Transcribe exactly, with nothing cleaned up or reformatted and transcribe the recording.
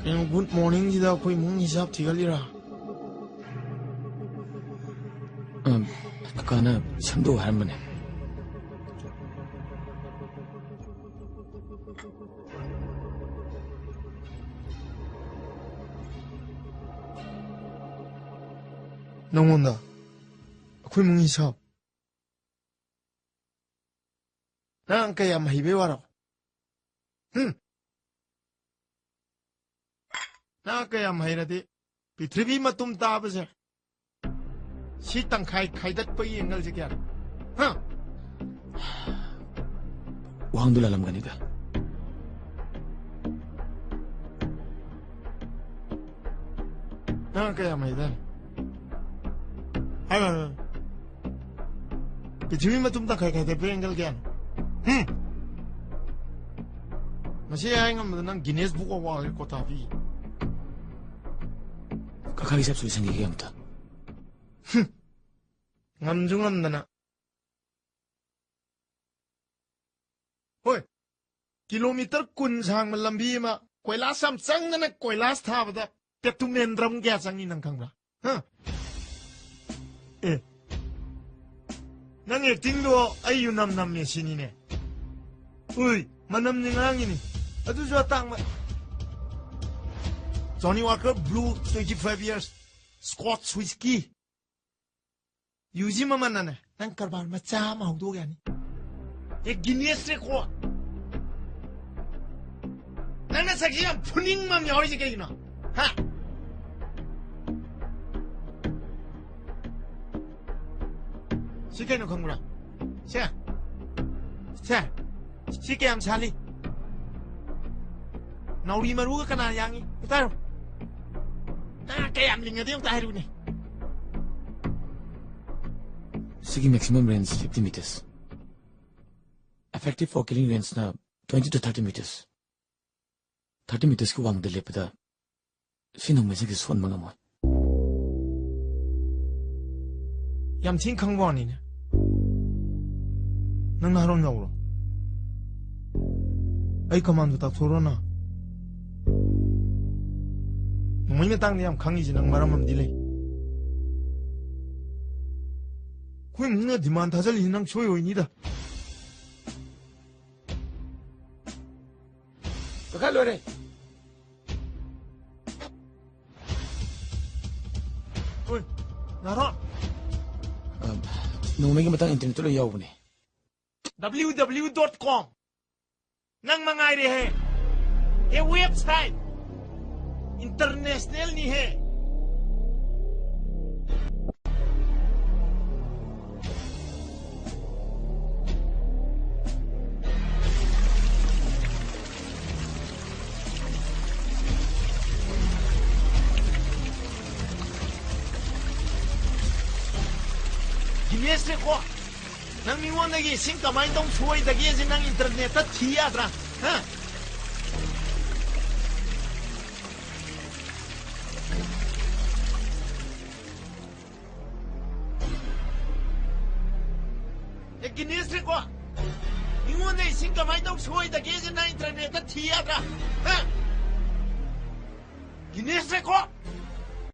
ꯀꯩꯅꯣ, ꯒꯨꯗ ꯃꯣꯔꯅꯤꯡꯁꯤꯗ ꯑꯩꯈꯣꯏ ꯏꯃꯨꯡ ꯍꯤꯁꯥꯞ ꯊꯤꯒꯠꯂꯤꯔꯥ? ꯎꯝ, ꯀꯀꯥꯅ ꯁꯦꯝꯗꯣꯛꯎ ꯍꯥꯏꯔꯝꯕꯅꯦ꯫ ꯅꯪꯉꯣꯟꯗ ꯑꯩꯈꯣꯏ ꯏꯃꯨꯡ ꯍꯤꯁꯥꯞ? ꯅꯪ ꯀꯌꯥꯝ ꯍꯩꯕꯩ ꯋꯥꯔꯣ? ꯍꯨꯝ? ꯅꯪ ꯀꯌꯥꯝ ꯍꯩꯔꯗꯤ ꯄ꯭ꯔꯤꯊꯤꯕꯤ ꯃꯇꯨꯝ ꯇꯥꯕꯁꯦ, ꯁꯤ ꯇꯪꯈꯥꯏ ꯈꯥꯏꯗꯠꯄꯒꯤ ꯑꯦꯡꯒꯜꯁꯦ ꯀꯌꯥꯅꯣ? ꯍꯥ? ꯋꯥꯍꯪꯗꯨ ꯂꯥꯜꯂꯝꯒꯅꯤꯗ꯫ ꯅꯪ ꯀꯌꯥꯝ ꯍꯩꯗꯥꯏꯅꯦ? ꯍꯥꯏꯔꯣ, ꯍꯥꯏꯔꯣ꯫ ꯄ꯭ꯔꯤꯊꯤꯕꯤ ꯃꯇꯨꯝ ꯇꯪꯈꯥꯏ ꯈꯥꯏꯗꯠꯄ ꯑꯦꯡꯒꯜ ꯀꯌꯥꯅꯣ? ꯍꯨꯝ? ꯃꯁꯤ ꯍꯥꯏ ꯉꯝꯕꯗ ꯅꯪ Guinness Book of World Record ꯄꯤ꯫ ꯀꯀꯥꯒꯤ ꯍꯤꯁꯥꯞꯁꯨ ꯂꯣꯏꯁꯟꯈꯤꯒꯦ ꯑꯝꯇ꯫ ꯍꯨꯝ꯫ ꯉꯝꯁꯨ ꯉꯝꯗꯅ꯫ ꯍꯣꯏ, ꯀꯤꯂꯣꯃꯤꯇꯔ ꯀꯨꯟ ꯁꯥꯡꯕ ꯂꯝꯕꯤ ꯑꯃ ꯀꯣꯏꯂꯥꯁ ꯌꯥꯝ ꯆꯪꯗꯅ ꯀꯣꯏꯂꯥꯁ ꯊꯥꯕꯗ ꯄꯦꯇꯨꯃꯦꯟꯗ꯭ꯔꯝ ꯀꯌꯥ ꯆꯪꯉꯤ ꯅꯪ ꯈꯪꯕ꯭ꯔꯥ? ꯍꯥ? ꯑꯦ, ꯅꯪ ꯑꯦꯛꯇꯤꯡꯗꯣ ꯑꯩ ꯌꯨꯅꯝ ꯅꯝꯃꯦ ꯁꯤꯅꯤꯅꯦ꯫ ꯎꯏ, ꯃꯅꯝꯅꯤ ꯉꯥꯡꯉꯤꯅꯤ꯫ ꯑꯗꯨꯁꯨ ꯑꯇꯥꯡꯕ꯫ Johnnie Walker Blue twenty five years Scotch Whisky꯫ UG ꯃꯃꯜꯅꯅꯦ, ꯅꯪ ꯀꯔꯕꯥꯔ ꯃꯆꯥ ꯑꯃ ꯍꯧꯗꯣꯛ ꯌꯥꯅꯤ꯫ ꯑꯦ, Guinness Record꯫ ꯅꯪ ꯅꯁꯛꯁꯤ ꯌꯥꯝ ꯐꯨꯅꯤꯡꯕ ꯑꯃ ꯌꯥꯎꯔꯤꯁꯦ ꯀꯩꯒꯤꯅꯣ? ꯍꯥ? ꯁꯤ ꯀꯩꯅꯣ ꯈꯪꯕ꯭ꯔꯥ? ꯁꯦ꯫ ꯁꯦ꯫ ꯁꯤ ꯀꯌꯥꯝ ꯁꯥꯠꯂꯤ? ꯅꯥꯎꯔꯤ ꯃꯔꯨꯒ ꯀꯅꯥꯅ ꯌꯥꯡꯉꯤ? ꯑꯝꯇ ꯍꯥꯏꯔꯣ꯫ ꯅꯪ ꯀꯌꯥꯝ ꯂꯤꯡꯉꯗꯤ ꯑꯝꯇ ꯍꯥꯏꯔꯨꯅꯦ꯫ ꯁꯤꯒꯤ maximum range fifty meters꯫ Effective for killing range ꯅ twenty to thirty meters꯫ Thirty meters ꯀꯤ ꯋꯥꯡꯃꯗ ꯂꯦꯞꯄꯗ ꯁꯤ ꯅꯣꯡꯃꯩꯁꯤꯒꯤ ꯁꯣꯟꯕ ꯉꯝꯃꯣꯏ꯫ ꯌꯥꯝ ꯊꯤꯅ ꯈꯪꯕ ꯋꯥꯅꯤꯅꯦ꯫ ꯅꯪ ꯅꯍꯥꯔꯣꯟ ꯌꯥꯎꯕ꯭ꯔꯣ? ꯑꯩ ꯀꯃꯥꯟꯗꯣ ꯇꯥꯛꯊꯣꯔꯣꯅ꯫ ꯅꯣꯡꯃꯩ ꯃꯇꯥꯡꯗ ꯌꯥꯝ ꯈꯪꯉꯤꯁꯦ ꯅꯪ ꯃꯔꯝ ꯑꯃꯗꯤ ꯂꯩ꯫ ꯑꯩꯈꯣꯏ ꯏꯃꯨꯡꯅ demand ꯊꯥꯖꯤꯜꯂꯤꯁꯤ ꯅꯪ ꯁꯣꯏ ꯑꯣꯏꯅꯤꯗ꯫ ꯀꯥꯈꯠ ꯂꯣꯏꯔꯦ꯫ ꯍꯣꯏ, ꯅꯥꯔꯣ꯫ ꯑ, ꯅꯣꯡꯃꯩꯒꯤ ꯃꯇꯥꯡ internet ꯇ ꯂꯣꯏ ꯌꯥꯎꯕꯅꯦ꯫ W W W dot com꯫ ꯅꯪ ꯃꯉꯥꯏꯔꯦꯍꯦ꯫ A website꯫ International ꯅꯤꯍꯦ꯫ Guinness Record꯫ ꯅꯪ ꯃꯤꯉꯣꯟꯗꯒꯤ ꯏꯁꯤꯡ ꯀꯃꯥꯏꯅ ꯇꯧ ꯁꯣꯏꯗꯒꯦꯁꯦ ꯅꯪ internet ꯇ ꯊꯤ ꯌꯥꯗ꯭ꯔꯥ? ꯍꯥ? ꯑꯦ, Guinness Record꯫ ꯃꯤꯉꯣꯟꯗ ꯏꯁꯤꯡ ꯀꯃꯥꯏꯅ ꯇꯧ ꯁꯣꯏꯗꯒꯦꯁꯦ ꯅꯪ internet ꯇ ꯊꯤ ꯌꯥꯗ꯭ꯔꯥ? ꯍꯥ? Guinness Record꯫